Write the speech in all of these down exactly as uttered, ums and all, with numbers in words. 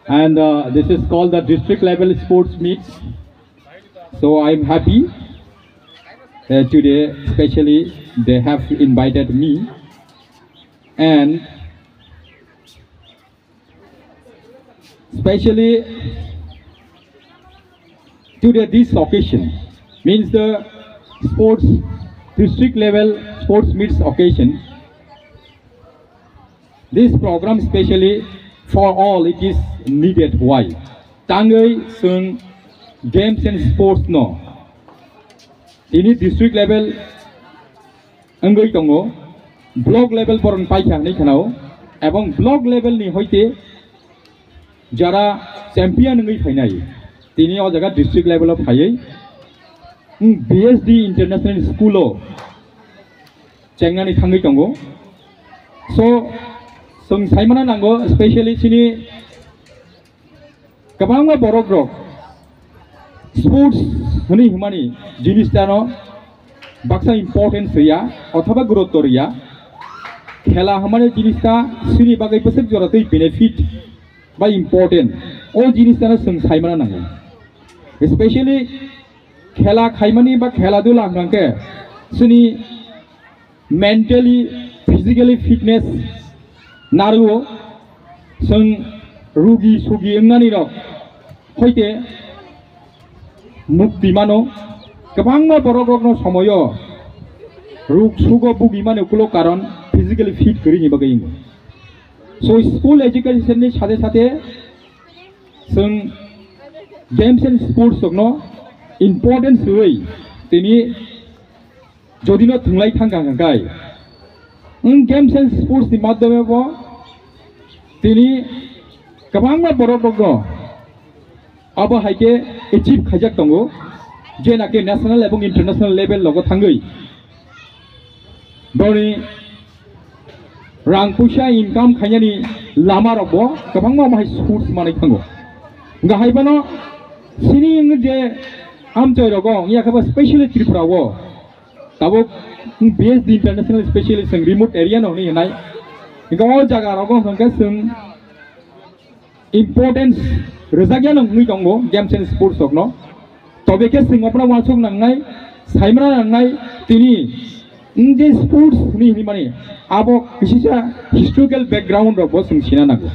And uh, this is called the district level sports meet. So I'm happy uh, today, especially they have invited me. And especially today, this occasion means the sports district level sports meets occasion. This program specially for all it is needed. Why? Tangwi sung games and sports no. Tini district level wngwi tongo, block level borok paikha hinwi khanao, ebong block level ni hoite jara champion wngwi phainai, tini o jaga district level o phaiwi B S D International School o chengnani thangwi tongo. So, chwng saimano nango, specially chini kwbangma borok rok sports hwnwi hwnmani jinis tano baksa importance riya othoba gurutto riya. Khela hwnmani jinis ta chini bagwi bwswk jora twi benefit ba important, o jinis tano chwng saimano nango. Specially khela khaimani ba khela dula hwnkhe chini mentally, physically fitness naruo. Chwng rugi sugi wngnani rok hoite mukti mano. Kwbangma borok rokno somoyo ruk sugo bugi mani ukulok karon physically fit kwrwini bagwi wngo. So school education ni sate sate chwng games and sports rokno importance rwi tini jodi no thwnglai thang kha hwnkhe, wng games and sports ni madhyome bo tini kwbangma borok rokno abo hai khe achieve khaijak tongo, je naki national ebong international level logo thangwi boni rang puisa income khainani lama rok bo kwbangma omo hai source manwi thango. Hwnkhe hai phano chini wng je amchoi rogo wngya khe bo specially Tripura o tabuk B S D international specially chwng remote area no hwnwi hinai. Hwnkhe o jaga rogo hwnkhe chwng importance rwjakya no wngwi tongo games and sports rokno. Tobe khe chwng ophano uansuk nangnai, saimana nangnai, tini wng je sports hwnwi hinmani abo kisisa historical background rokbo chwng sina nango.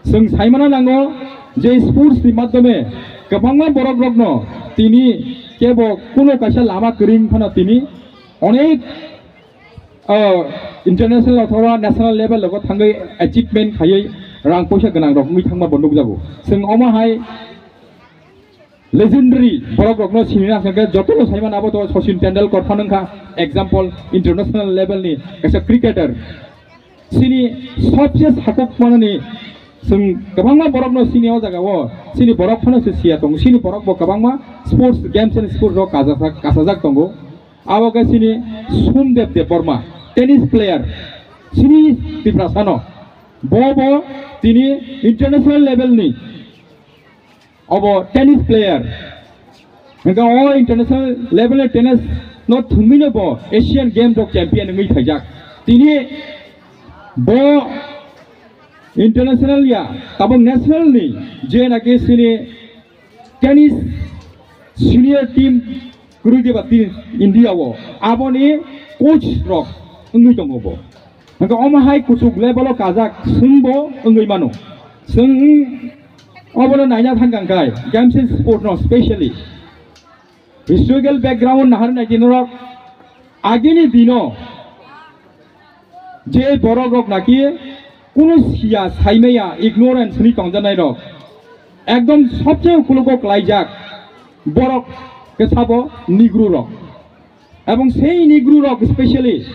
Chwng saimana nango je sports ni madhyome kwbangma borok rokno tini kebo kuno kaisa lama kwrwng phano tini onek o international othoba national level logo thangwi achievement khaiwi rang poisa gwnang rok wngwi thangma bo nukjago. Chwng omo hai legendary borok rokno sini na hwnkhe jotono saimano abo to Sachin Tendulkar phano wngkha example international level ni kaisa cricketer. Chini sobse sakok manani chwng kwbangma borokno chini o jaga o chini borok phano se siya tongo, chini borok bo kwbangma sports games and sports rok kasa-, kasajak tongo. Abo khe chini Somdev Debbarma, tennis player, chini Tiprasano. Bo bo tini international level ni obo tennis player. Hwnkhe o international level ni tennis no thwngwi no bo Asian Games rok champion wngwi phaijak. Tini bo international ya, tabuk national ni je naki chini tennis senior team kwrwi diba team India o, aboni coach rok wngwi tongo bo. Hwnkhe omo hai kuchuk level o kajak chwngbo wngwi mano. Chwng obono naina thangkha hwnkhe games and sport no specially historical background nahar nai di norok agini dino je borok rok naki kunu siya saimaya ignorance ni tongjanai rok ekdom sobse ukulugo klaijak borok khe sabo Negro rok. Ebong sei Negro rok specially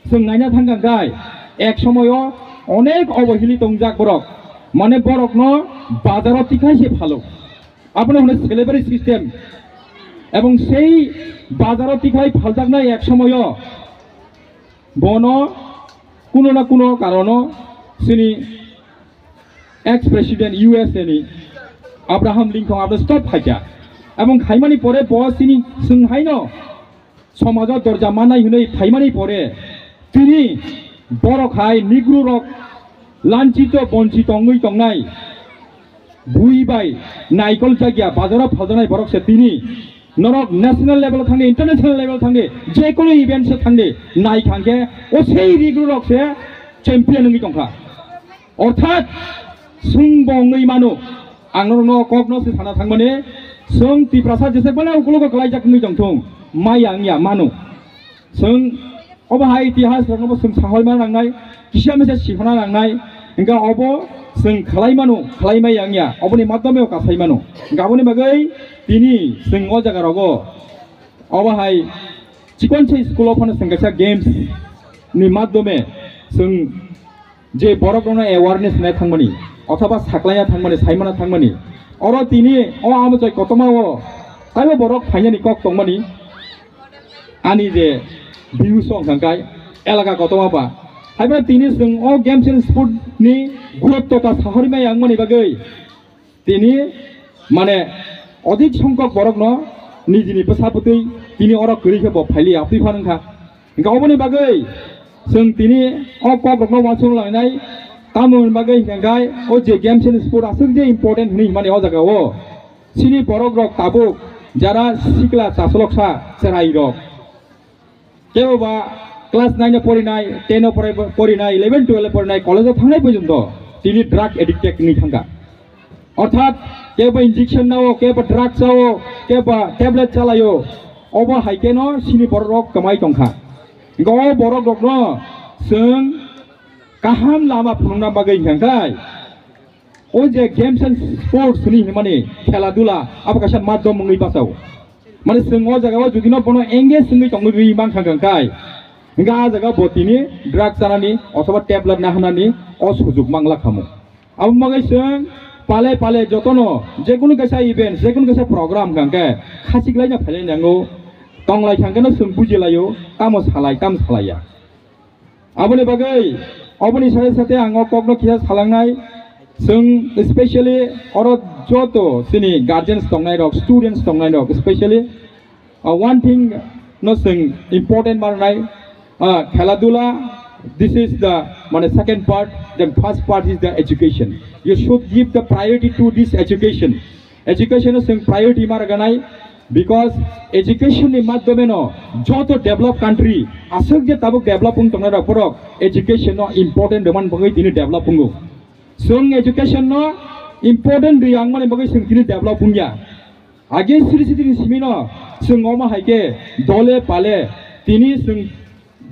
chwng naina thangkha hwnkhe ek somoyo onek obohili tongjak borok, mane borokno bazaro tikhlai se phalo, abono hwno slavery system. Ebong sei bazaro tikhlai phaljaknai ek somoyo bono kuno na kuno karono chini ex president U S A ni Abraham Lincoln abo stop khaikha. Ebong khaimani pore bo chini chwng haino somajo dorja manai hwnwi phaimani pore tini borok hai Negro rok lanchito bonchito wngwi tongnai Bui bai naikol jakya bazaro phaljaknai borok se tini norok national level thangdi, international level thangdi, je kono event se thangdi, nai thangkhe o sei rigru rok se champion wngwi tongkha. Orthat, chwng bo wngwi mano, ang norokno kokno se sana thangmani, chwng Tiprasa jesek mano ukologo kwlaijak wngwi tongthung, maya wngya mano. Chwng obo hai itihas rokno bo chwng sahoi ma nangnai, kisa misa sihona nangnai, hingkha obo chwng khlai mano, khlai maya wngya, oboni madhyome o kasai mano. Hingkha aboni bagwi tini chwng o jaga rogo obo hai chikon se school o phano chwng kaisa games ni madhyome chwng je borok rokno awareness nai thangmani, othoba saklaina thangmani, saimana thangmani, oro tini o amchoi kotorma o taibo borok phainani kok tongmani, ani je views wng thangkai elaka kotorma ba. Haiba tini chwng o games and sport ni gurutto ta sahori maya wngmani bagwi tini, mane, odik songkok borokno nijini bwsa bwtwi tini oro kwrwi khe bo phailiya, twi phano wngkha. Hingkha oboni bagwi chwng tini o kok rokno uansuk lainai, tamo hwnwi bagwi hingkha khe o je games and sport aswk je important hwnwi himani o jaga o chini borok rok tabuk jara sikla chasoloksa chwrai rok, kebo ba class nine o porinai, ten o porai-, porinai, eleven, twelve o porinai, college o thangnai porjonto tini drug addicted wngwi thangkha. Orthat kebo injection nao, kebo drug chao, kebo tablet chalaio, obo hai keno chini borok rok kwmai tongkha. Hingkha o borok rokno chwng kaham lama phunukna bagwi hingkha khe o je games and sports hwnwi hwnmani khela dula, abo kaisa madhyom wngwi bachao. Mane chwng o jaga o jodi no bono engage wngwi tongwi rwi mankha hwnkhe, hingkha a jaga bo tini drug chanani othoba tablet nahanani o sujuk mangla khamu. Abo bagwi chwng pale pale jotono jekunu kaisa event, jekunu kaisa program hwnkhe khachiklaina phailai nango, tonglai thangkheno chwng bujilaio, tamo salai, tamo salaiya. Aboni bagwi, aboni sade sade ang o kokno kisa salangnai, chwng specially oro joto chini guardians tongnai rok, students tongnai rok, specially, uh, one thing no chwng important ma rwnai, uh, khela dula, this is the, mane, second part, then first part is the education. You should give the priority to this education. Education o chwng priority ma rwganai, because education ni madhyome no joto develop country, aswk je tabuk develop wng tongnai rok borok education no important rwmani bagwi tini develop wngo. Chwng education no important rwi ang mani bagwi chwng tini develop wngya. Age siri siri ni simi no chwng omo hai khe dole pale tini chwng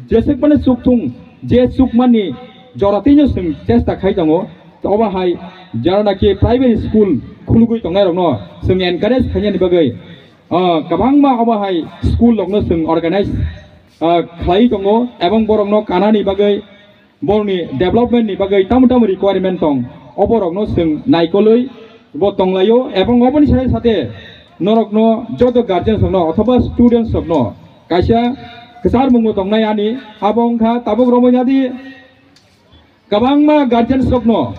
jesek mani chukthung, je chukmani joratino chwng chesta khai tongo. Obo hai jara naki private school khulugwi tongnai rokno chwng encourage khainani bagwi, ah, kwbangma obo hai school rokno chwng organize, ah, khlai tongo, ebong borokno kanani bagwi, borokni development ni bagwi tamo tamo requirement tong, obo rokno chwng naikolwi bo tonglaio, ebong oboni sade sade norokno joto guardians rokno othoba students rokno kaisa kwchar mungo tongnai ani, abo wngkha tabuk romwi nadi kwbangma guardians rokno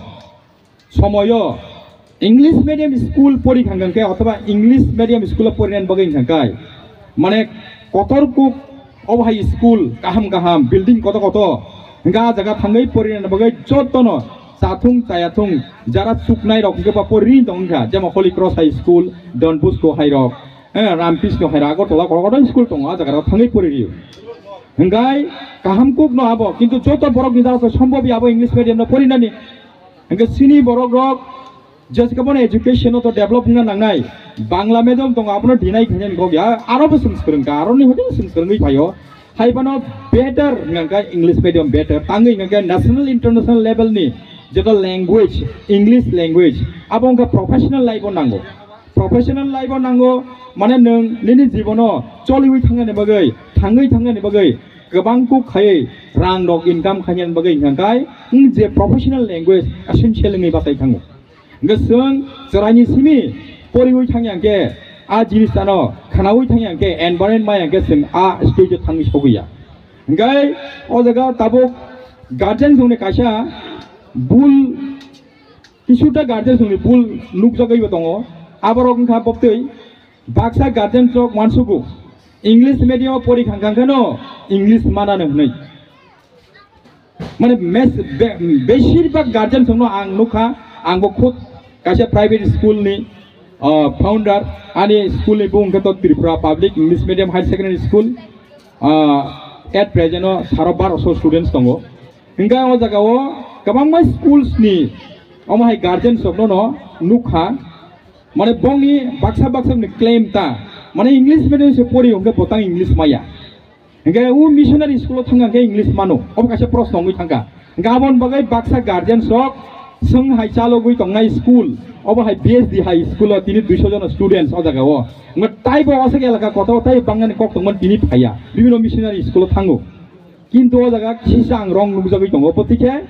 somoyo English medium school pori khankhe othoba English medium school o porinani bagwi hwnkhe mane kotor kuk obo hai school kaham kaham building koto koto hwnkhe a jaga thangwi porinani bagwi jotono chathung chayathung jara chuknai rok hwnkhe ba porini tong wngkha, jemon Holy Cross High School, Don Bosco hai rok, eh, Ramkrishna hai rok, Agartala kotor kotor school tongo, a jaga rok thangwi poririo. Hwnkhe kaham kuk no abo, kintu joto borok ni dara to sombhob ya abo English medium no porinani. Hwnkhe chini borok rok jesa khe bono education no to develop wngna nangnai. Bangla medium tongo, abono deny khainani kok ya, aro bo chwng swrwngkha, aroni hoite chwng swrwngwi phaio. Hai bono better hwnkha khe English medium better, tangwi hwnkha khe national international level ni jeto language, English language, abo wngkha professional life o nango. Professional life o nango, mane nwng nini jibono choliwi thangnani bagwi, thangwi thangnani bagwi, kwbang kuk khaiwi rang rok income khainani bagwi hwnkha khe, wng je professional language essential wngwi bachai thango. Hwnkhe chwng chwraini simi poriwi thangya hwnkhe, a jinis ano khwnawi thangya hwnkhe, environment maya hwnkhe chwng a stage o thangwi sogwi ya. Hwnkhe o jaga tabuk guardian songni kaisa bul, kisuta guardian songni bul nukjagwibo tongo. Aborok wngkha bobtwi baksa guardian rok uansugo, English medium o pori khang khang kheno English manano hwnwi. Mane mes-, be-, beshirbak guardian songno ang nukha, angbo khud Kaisa private school ni, ah, founder, ani school ni bung khe to Tripura Public English Medium Higher Secondary School, ah, at present o saro barosho students tongo. Hingke o jaga o kwbangma schools ni omo hai guardians rok no no nukha, mane bongni baksa baksa ni claim ta, mane English medium se pori hingke botang English maya. Hingke o missionary school o thangkha khe English mano, obo kaisa proshno wngwi thangkha. Hingke aboni bagwi baksa guardians rok swng hai chalogwi tongnai school, obo hai B S D high school o tini duiso jona students o jaga o. Hingke taibo aswk elaka kotor tei bangnani kok tongmani tini phaiya, bibino missionary school o thango. Kintu o jaga kisa ang wrong nukjagwi tongo, obo twi khe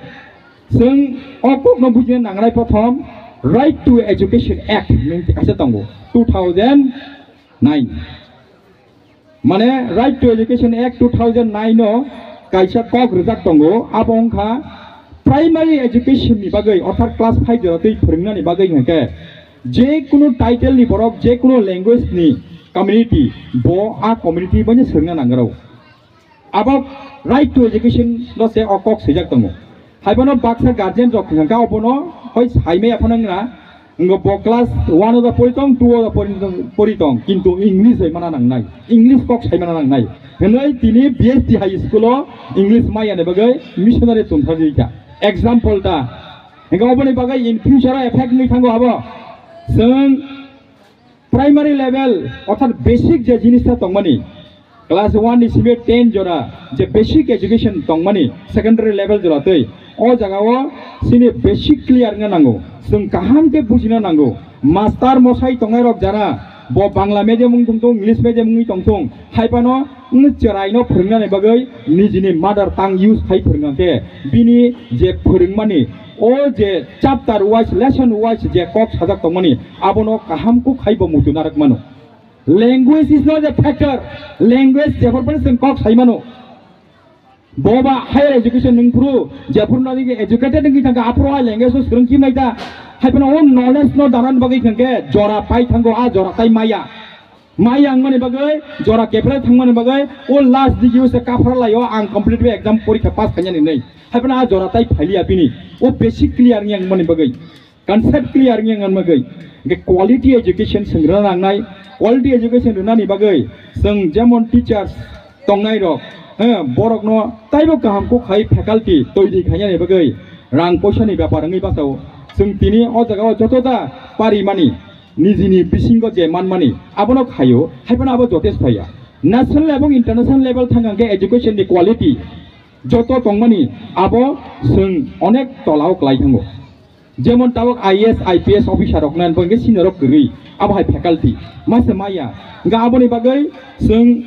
chwng o kokno bujina nangnai, prothom Right to Education Act hinwi kaisa tongo, two thousand nine. Mane Right to Education Act two thousand nine o kaisa kok rijak tongo, abo wngkha primary education ni bagwi, orthat class five jora twi phwrwngnani bagwi hwnkhe je kunu title ni borok, je kunu language ni community, bo a community bai swrwngna nangrw. Abo Right to Education no se o kok swijak tongo. Haibono baksa guardian rok hwnkha khe obono hoi saimaya phano wngna, wngkha bo class one o da pori tong, two o da pori tong, pori tong, kintu English bai mana nangnai, English kok sai mana nangnai. Hwnwi tini B S D high school o English maya ni bagwi missionary tongthar di kha. Example ta, hingkhe oboni bagwi in future o effect wngwi thango abo. Chwng primary level, orthat basic je jinis ta tongmani, class one ni simi ten jora je basic education tongmani, secondary level jora twi, o jaga o chini basic clear wngna nango, chwng kaham khe bujina nango. Master mosai tongnai rok jara, bo Bangla medium wng tong tong, English medium wngwi tong tong, hai phano wng chwraino phwrwngnani bagwi nijini mother tongue use khai phwrwngkha khe, bini je phwrwngmani, o je chapter wise, lesson wise je kok sajak tongmani, abono kaham kuk khai bo muitu narwk mano. Language is not a factor. Language jephor phano chwng kok sai mano. Bo ba higher education nwng phuru, jephuru nadi educated wngwi thangkha, aphuru a language no swrwng khim naita. Hai phano o knowledge no danan bagwi thangkhe jora pai thango, a jora tai maya. Maya wngmani bagwi, jora kephre thangmani bagwi, o last digi o se kaphra laio, ang competitive exam porikha pass khainani hinwi. Hai phano a jora tai phailiya bini, o basic clear wngya wngmani bagwi, concept clear wngya wngmani bagwi. Hingkhe quality education chwng rwna nangnai, quality education rwnani bagwi chwng jemon teachers tongnai rok, eh, borokno taibo kaham kok khai faculty toiri khainani bagwi rang poisani bepar wngwi bachao. Chwng tini o jaga o joto da parimani, nijini bisingo je manmani abono khaio, hai phano abo jotesto ya. National ebong international level thang hwnkhe education ni quality joto tongmani abo chwng onek tolao klai thango. Jemon tabok I A S, I P S officer rok nang bo hwnkhe senior rok kwrwi, abo hai faculty masa maya. Hwnkhe aboni bagwi chwng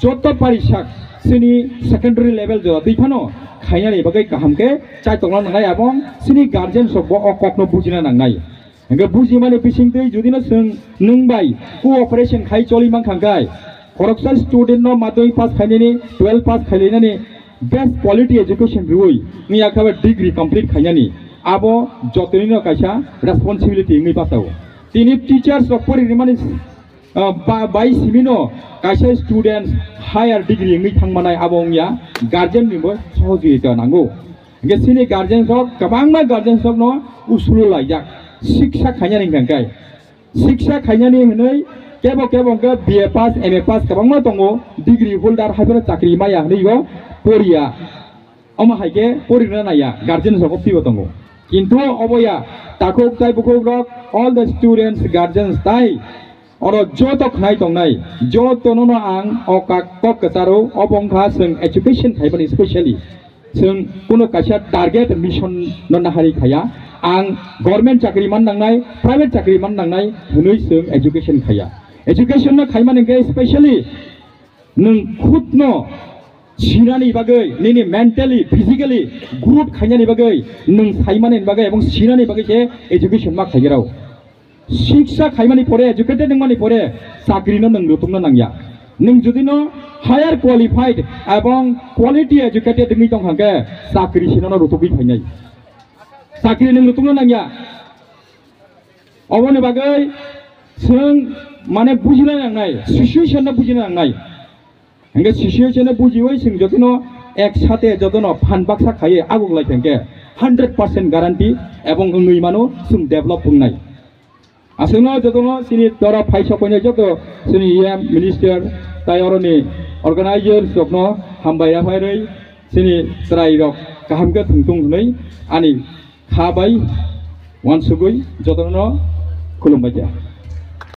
joto parisak chini secondary level jora twi phano khainani bagwi kaham khe chai tongna nangnai, abong chini guardians rok bo o kokno bujina nangnai. Hingke bujimani bisingtwi judino chwng nwng bai cooperation khai choli mankha hingkhe, khoroksa student no madhyamik pass khainani, twelve pass khailainani, best quality education rwui wngya khe degree complete khainani, abo jotonino kaisa responsibility wngwi bachao. Tini teachers rok pori rimani, ah, ba-, bai simino kaisa students higher degree wngwi thangmanai, abo wngya guardian ni bo sohojogita nango. Hingke chini guardian rok, kwbangma guardian rok no usulu laijak, siksa khainani hingka khe. Siksa khainani hinwi kebo kebo hingke B A pass, M A pass kwbangma tongo, degree holder hai phano chakri maya hinwi bo poriya. Omo hai khe porirwna naiya, guardian rok phibo tongo. Kintu obo ya, takhuk tai bukhuk rok, all the students, guardians tai Oro joto khnai tongnai, jotono no ang o kak kok kwcharo, obo wngkha chwng education khaimani specially. Chwng kuno kaisa target mission no nahari khaya, ang government chakri man nangnai, private chakri man nangnai hwnwi chwng education khaya. Education no khaimani hwnkhe specially nwng khutno sinani bagwi, nini mentally, physically growth khainani bagwi, nwng saimani bagwi ebong sinani bagwi se education ma khaigwrao. Siksa khaimani pore, educated wngmani pore chakri no nwng rutungna nangya. Nwng jodi no higher qualified ebong quality educated wngwi tong hangkhe chakri sino no rutugwi phainai. Chakri nwng rutungna nangya. Oboni bagwi chwng mane bujina nangnai, situation no bujina nangnai. Hingke situation no bujiwi chwng jotono ek sate jotono phan baksa khaiwi aguklai thangkhe hundred percent guarantee ebong wngwi mano chwng develop wngnai. Aswkno jotono chini tora phaisok painai joto chini E M minister tai oroni organizers rokno hambai yaphairwi chini chwrairok kaham khe thwngthung hwnwi ani kha bai uansugwi jotono khulumbaikha.